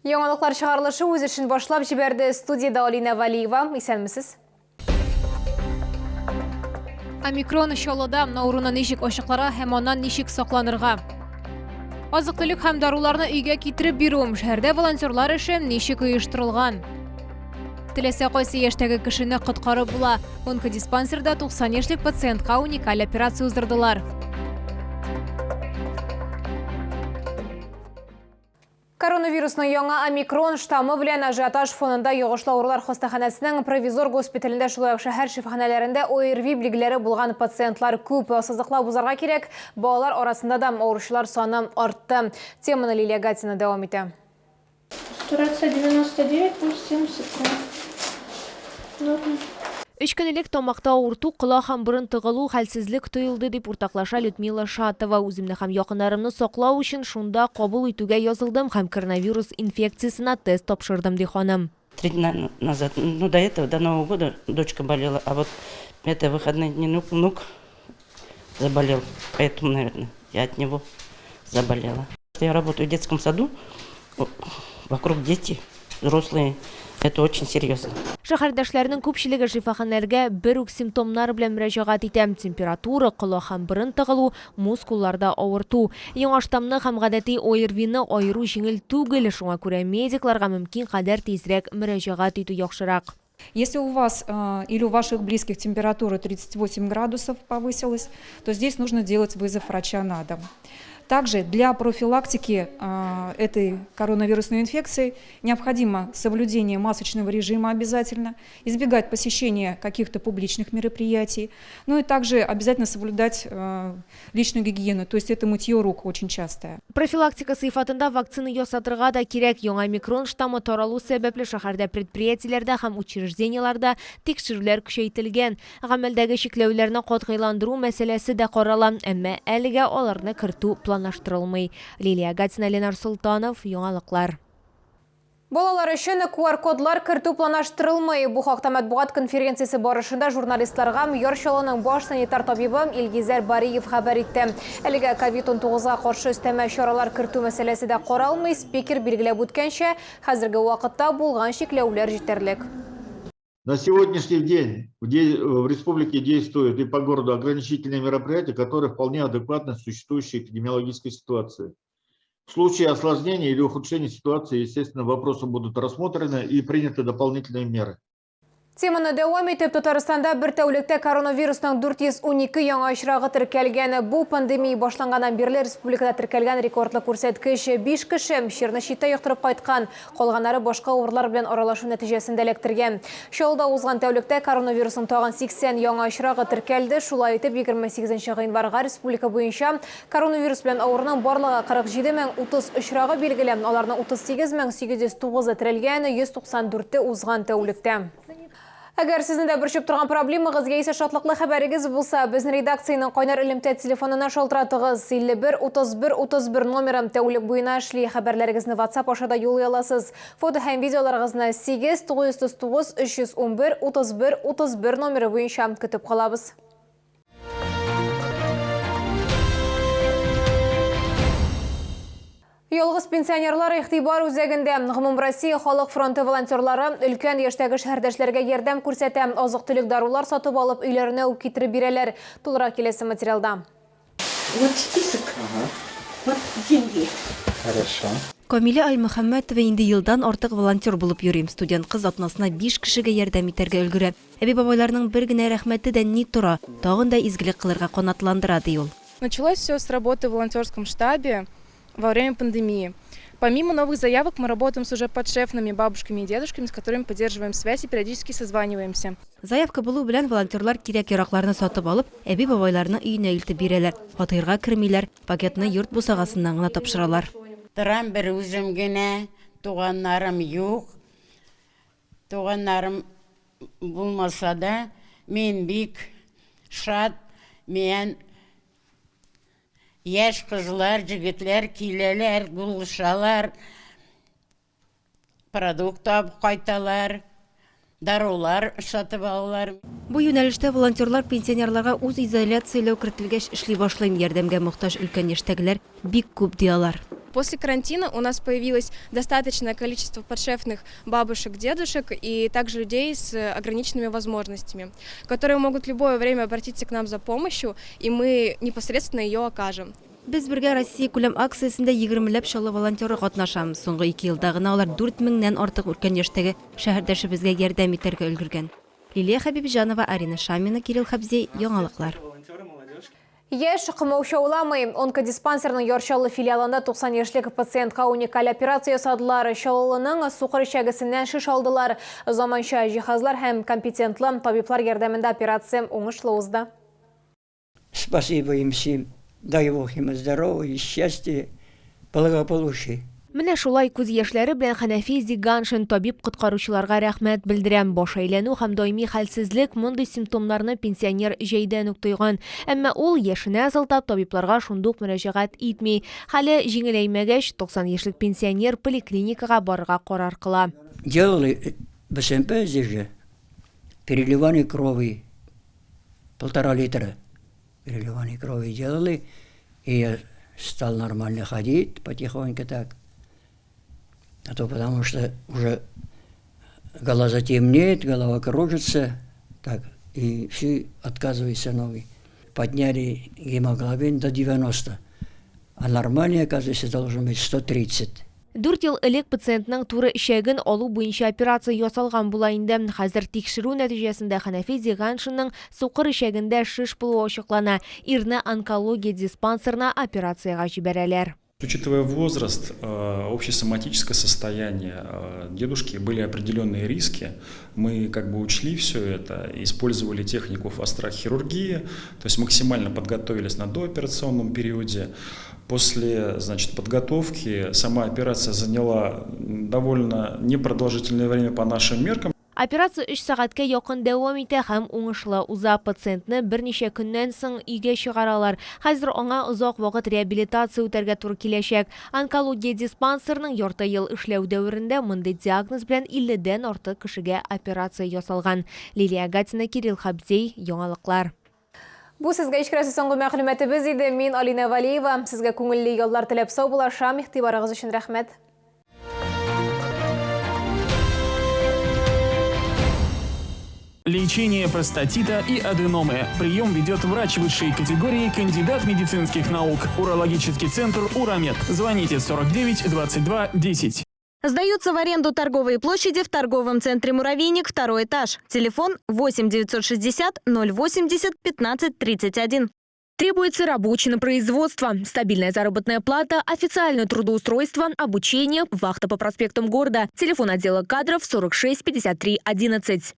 Яңалыклар чыгарылышы үз эшен башлап җибәрде. Студиядә Алинә Валиева. Исәнмесез. Омикрон Чаллыда авыруны ничек ачыкларга һәм аннан ничек сакланырга? Азык-төлек һәм даруларны өйгә китереп бирү, шәһәрдә волонтерлар эше ничек оештырылган? Теләсә кайсы яшьтәге кешене коткарып була. Онкодиспансерда 90 яшьлек пациентка уникаль операция уздырдылар. Коронавирусның яңа омикрон штаммы белән ажиотаж фонында йогышлы авырулар хастаханәсенең провизор госпиталендә, шулай ук шәһәр шифаханәләрендә ОРВИ билгеләре булган пациентлар күп. Ассызыклап узарга кирәк, балалар арасында да авыручылар саны артты. Теманы Лилия Гатина дәвам итә. Сатурация 99, пульс 73. Норма. Өч көн элек тамакта авырту, колак һәм борын тыгылу, хәлсезлек тоелды, дип уртаклаша Людмила Шатова. Үземне һәм якыннарымны саклау өчен шунда кабул итүгә язылдым һәм коронавирус инфекциясенә тест тапшырдым, ди ханым. Три дня назад, ну до этого, до Нового года дочка болела, а вот это выходные дни внук заболел, поэтому, наверное, я от него заболела. Я работаю в детском саду, вокруг дети, взрослые. Это очень серьезно. Шәһәрдәшләрнең күпчелеге шифаханәләргә бер үк симптомнар белән мөрәҗәгать итә, температура, колак һәм борын тыгылу, мускулларда авырту. Яңа штаммны һәм гадәти ОРВИны аеру җиңел түгел, шуңа күрә медикларга мөмкин кадәр тизрәк мөрәҗәгать итү яхшырак. Если у вас или у ваших близких температура 38 градусов повысилась, то здесь нужно делать вызов врача на дом. Также для профилактики этой коронавирусной инфекции необходимо соблюдение масочного режима обязательно, избегать посещения каких-то публичных мероприятий, ну и также обязательно соблюдать личную гигиену, то есть это мытье рук очень частое. Профилактика сыйфатында вакцина ясатырга да кирәк. Яңа омикрон штаммы таралу сәбәпле шәһәрдә предприятиеләрдә һәм учреждениеләрдә тикшерүләр көчәйтелгән. Гамәлдәге чикләүләрне катгыйландыру мәсьәләсе дә карала, әмма әлегә аларны кертү планлаштырылмый. Лилия Гатина, Ленар Солтанов, Яңалыклар. Балалар өчен QR-кодлар кертү планлаштырылмый. Бу хакта матбугат конференциясе барышында журналистларга Яр Чаллының баш санитар табибы Илгизәр Бариев хәбәр итте. Әлегә ковид-унтугызга каршы өстәмә чаралар кертү мәсьәләсе дә каралмый. Спикер билгеләп үткәнчә, хәзерге вакытта булган чикләүләр җитәрлек. На сегодняшний день в республике действуют и по городу ограничительные мероприятия, которые вполне адекватны существующей эпидемиологической ситуации. В случае осложнения или ухудшения ситуации, естественно, вопросы будут рассмотрены и приняты дополнительные меры. Теманы дәвам итеп, Татарстанда бер тәүлектә коронавирусның 412 яңа очрагы теркәлгән. Бу пандемия башланганнан бирле республикада теркәлгән рекордлы күрсәткеч. 5 кеше чирне читтә йоктырып кайткан, калганнары башка авырулар белән аралашу нәтиҗәсендә эләктергән. Чаллыда узган тәүлектә коронавирусның тагын 80 яңа очрагы теркәлде. Шулай итеп, 28 гыйнварга республика буенча Коронавирус белән авыруның барлыгы 47 030 очрагы билгеле, аларның 38 809-ы терелгән, 194-е узган тәүлектә. Әгәр сезне дә борчып торган проблемагыз яисә шатлыклы хәбәрегез булса, безнең редакциянең кайнар элемтә телефонына шалтыратыгыз. 51 31 31 номеры тәүлек буена эшли. Хәбәрләрегезне WhatsApp аша да юллый аласыз. Фото һәм видеоларыгызны 8 939 311 31 31 номеры буенча көтеп калабыз. Ялгыз пенсионерлар игътибар үзәгендә. Гомумроссия халык фронты волонтерлары өлкән яшьтәге шәһәрдәшләргә ярдәм күрсәтә. Азык-төлек, дарулар сатып алып, өйләренә үк китереп бирәләр. Тулырак киләсе материалда. Вот список, вот деньги. Хорошо. Камилә Аймөхәммәтова инде елдан артык волонтер булып йөри. Студент кыз атнасына биш кешегә ярдәм итәргә өлгерә. Әби-бабайларның бер генә рәхмәте дә ни тора, тагын да изгелек кылырга канатландыра, ди ул. Началось все с работы в волонтерском штабе во время пандемии. Помимо новых заявок мы работаем с уже подшефными бабушками и дедушками, с которыми поддерживаем связь и периодически созваниваемся. Заявка булу белән волонтерлар кирәк-яракларны сатып алып, әби-бабайларның өенә илтеп бирәләр. Фатирга кермиләр, пакетны йорт бусагасыннан гына тапшыралар. Торам бер үзем генә, туганнарым юк. Туганнарым булмаса да, мин бик шат, миән яшь кызлар, җегетләр киләләр, булышалар, продукт алып кайталар, дарулар сатып алалар. Бу юнәлештә волонтерлар пенсионерларга үзизоляцияләү кертелгәч эшли башлый. Ярдәмгә мохтаҗ өлкән яшьтәгеләр бик күп, ди алар. После карантина у нас появилось достаточное количество подшефных бабушек, дедушек и также людей с ограниченными возможностями, которые могут в любое время обратиться к нам за помощью, и мы непосредственно ее окажем. Без бергә Россиякүләм акциясендә егермеләп Чаллы волонтеры катнаша. Соңгы ике елда гына алар 4 меңнән артык өлкән яшьтәге шәһәрдәшебезгә ярдәм итәргә өлгергән. Лилия Хәбибҗанова, Арина Шамина, Кирилл Хәбзей, Яңалыклар. Яшь комаучауламый. Онкодиспансерның Яр Чаллы филиалында 90 яшьлек пациентка уникаль операция ясадылар. Чаллылының сукыр эчәгесеннән шеш алдылар. Заманча җиһазлар һәм компетентлы табиблар ярдәмендә операция уңышлы узды. Спасибо им всем. Дай Бог им здоровья, счастья, благополучия. Менә шулай күз яшьләре белән Хәнәфи Зиганшин табиб-коткаручыларга рәхмәт белдерә. Баш әйләнү һәм даими хәлсезлек, мондый симптомнарны пенсионер җәйдән үк тойган. Әмма ул, яшенә сылтап, табибларга шундук мөрәҗәгать итми. Хәле җиңеләймәгәч, 90 яшьлек пенсионер поликлиникага барырга карар кыла. Делали БСМП здесь же, переливание крови, полтора литра переливание крови делали, и я стал нормально ходить потихоньку так. А то потому что уже глаза темнеет, голова кружится, так, и все отказываются ноги. Подняли гемоглобин до 90, а нормальный, оказывается, должен быть 130. Дүрт ел элек пациентның туры эчәген алу буенча операция ясалган була инде. Хәзер тикшерү нәтиҗәсендә Хәнәфи Зиганшинның сукыр эчәгендә шеш булуы ачыклана. Ирне онкология диспансерына операциягә җибәрәләр. Учитывая возраст, общее соматическое состояние дедушки, были определенные риски. Мы как бы учли все это, использовали технику фаст-трак-хирургии, то есть максимально подготовились на дооперационном периоде. После, значит, подготовки сама операция заняла довольно непродолжительное время по нашим меркам. Операция өч сәгатькә якын дәвам итә һәм уңышлы уза. Пациентны берничә көннән соң өйгә чыгаралар. Хәзер аңа озак вакыт реабилитация үтәргә туры киләчәк. Онкология диспансерының ярты ел эшләү дәверендә мондый диагноз белән 50дән артык кешегә операция ясалган. Лилия Гатина, Кирилл Хабзей, Яңалыклар. Бу сезгә җиткерәсе соңгы мәгълүматыбыз иде. Мин Алинә Валеева. Сезгә күңелле яллар теләп саубуллашам. Игътибарыгыз өчен рәхмәт. Лечение простатита и аденомы. Прием ведет врач высшей категории, кандидат медицинских наук. Урологический центр «Урамед». Звоните 49 22 10. Сдаются в аренду торговые площади в торговом центре «Муравейник», второй этаж. Телефон 8 960 080 15 31. Требуется рабочий на производство, стабильная заработная плата, официальное трудоустройство, обучение, вахта по проспектам города. Телефон отдела кадров 46 53 11.